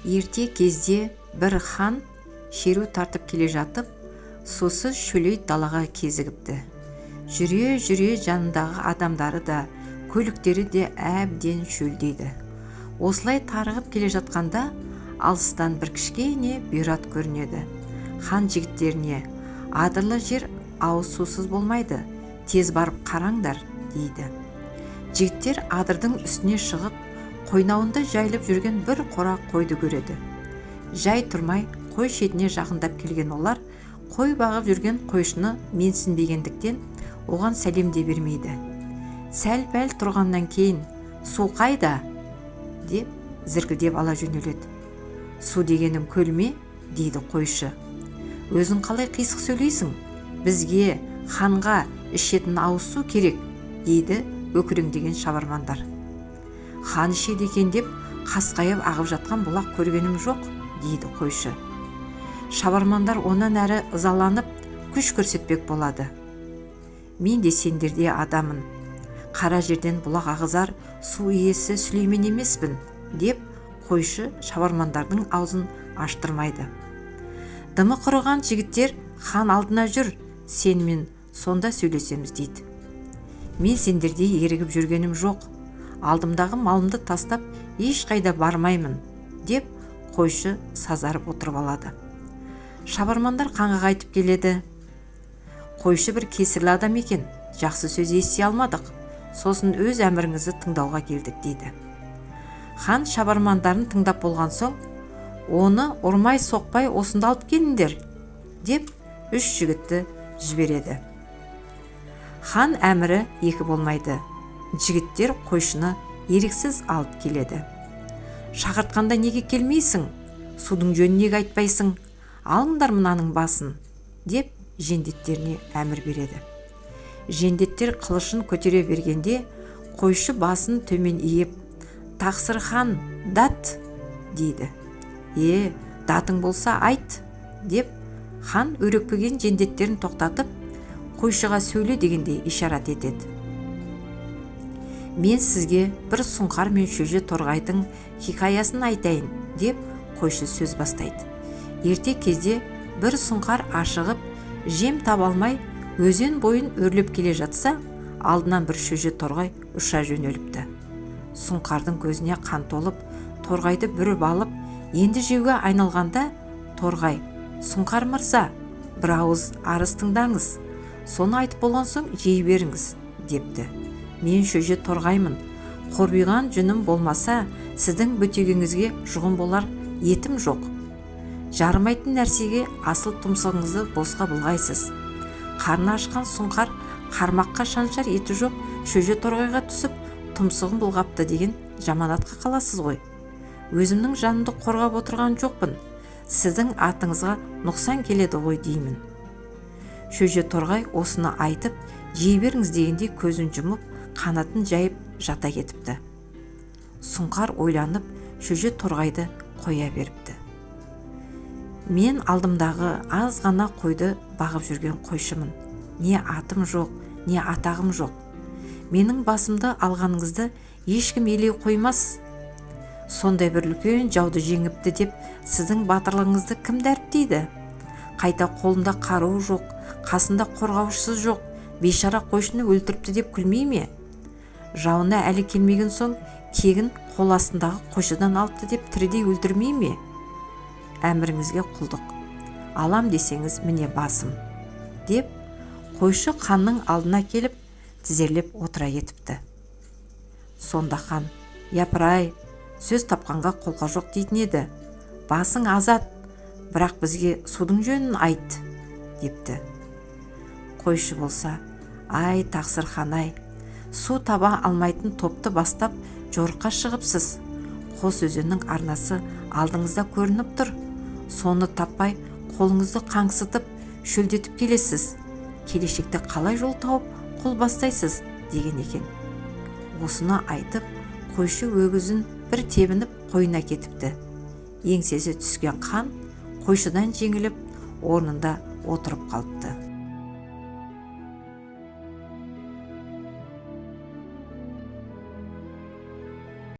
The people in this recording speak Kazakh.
Ерте кезде бір хан шеру тартып келе жатып, сусыз шөлейт далаға кезігіпті. Жүре-жүре жанындағы адамдары да, көліктері де әбден шөлдейді. Осылай тарығып келе жатқанда алыстан бір кішкене бұйрат көрінеді. Хан жігіттеріне: «Адырлы жер ауыз сусыз болмайды, тез барып қараңдар», – дейді. Жігіттер адырдың үстіне шығып, қойнауында жайылып жүрген бір қора қойды көреді. Жай тұрмай қой шетіне жақындап келген олар қой бағып жүрген қойшыны менсінбегендіктен, оған сәлем де бермейді. Сәл-пәл тұрғаннан кейін: «Су қайда?» – деп зіркілдеп ала жөнеледі. «Су дегенің көл ме?» – дейді қойшы. «Өзің қалай қисық сөйлейсің? Бізге, ханға, ішетін ауыз су керек», – дейді өкіреңдеген шабармандар. «Хан ішеді екен деп қасқайып ағып жатқан бұлақ көргенім жоқ», – дейді қойшы. Шабармандар онан әрі ызаланып, күш көрсетпек болады. «Мен де сендердей адаммын, қара жерден бұлақ ағызар су иесі Сүлеймен емеспін», – деп қойшы шабармандардың аузын аштырмайды. Дымы құрыған жігіттер: «Хан алдына жүр, сенімен сонда сөйлесеміз», – дейді. «Мен сендердей ерігіп жүргенім жоқ, алдымдағы малымды тастап ешқайда бармаймын», – деп қойшы сазарып отырып алады. Шабармандар ханға қайтып келеді. «Қойшы бір кесірлі адам екен, жақсы сөз ести алмадық, сосын өз әміріңізді тыңдауға келдік», – дейді. Хан шабармандарын тыңдап болған соң: «Оны ұрмай соқпай осында алып келіңдер», – деп үш жігітті жібереді. Хан әмірі екі болмайды. Жігіттер қойшыны еріксіз алып келеді. «Шақыртқанда неге келмейсің? Судың жөнін неге айтпайсың? Алыңдар мынаның басын», – деп жендеттеріне әмір береді. Жендеттер қылышын көтере бергенде, қойшы басын төмен иіп: «Тақсыр хан, дат», – дейді. «Е, датың болса, айт», – деп хан өрекпіген жендеттерін тоқтатып, қойшыға сөйле дегендей ишарат етеді. «Мен сізге бір сұңқар мен шөже торғайдың хикаясын айтайын», – деп қойшы сөз бастайды. Ерте кезде бір сұңқар ашығып, жем таба алмай, өзен бойын өрлеп келе жатса, алдынан бір шөже торғай ұша жөнеліпті. Сұңқардың көзіне қан толып, торғайды бүріп алып, енді жеуге айналғанда, торғай: «Сұңқар мырза, бір ауыз арыз тыңдаңыз, соны айтып болған соң жей беріңіз», – депті. «Мен шөже торғаймын. Қорбиған жүнім болмаса, сіздің бөтегеңізге жұғын болар етім жоқ. Жарымайтын нәрсеге асыл тұмсығыңызды босқа былғайсыз. Қарны ашқан сұңқар қармаққа шаншар еті жоқ шөже торғайға түсіп, тұмсығын былғапты деген жаманатқа қаласыз ғой. Өзімнің жанымды қорғап отырған жоқпын, сіздің атыңызға нұқсан келеді ғой деймін». Шөже торғай осыны айтып, жей беріңіз дегендей көзін жұмып, қанатын жайып жата кетіпті. Сұңқар ойланып, шөже торғайды қоя беріпті. «Мен алдымдағы аз ғана қойды бағып жүрген қойшымын. Не атым жоқ, не атағым жоқ. Менің басымды алғаныңызды ешкім елей қоймас. Сондай бір үлкен жауды жеңіпті деп сіздің батырлығыңызды кім дәріптейді? Қайта қолында қаруы жоқ, қасында қорғаушысы жоқ бейшара қойшыны өлтіріпті деп күлмей ме? Жауына әлі келмеген соң, кегін қол астындағы қойшыдан алыпты деп тірідей өлтірмей ме? Әміріңізге құлдық. Алам десеңіз, міне басым», – деп қойшы ханның алдына келіп, тізерлеп отыра кетіпті. Сонда хан: «Япырай, сөз тапқанға қолқа жоқ дейтін еді. Басың азат, бірақ бізге судың жөнін айт», – депті. Қойшы болса: «Ай, тақсыр хан, ай, су таба алмайтын топты бастап жорыққа шығыпсыз. Қос өзеннің арнасы алдыңызда көрініп тұр. Соны таппай, қолыңызды қаңсытып, шөлдетіп келесіз. Келешекте қалай жол тауып қол бастайсыз?» – деген екен. Осыны айтып, қойшы өгізін бір тебініп, қойына кетіпті. Еңсесі түскен хан қойшыдан жеңіліп, орнында отырып қалыпты.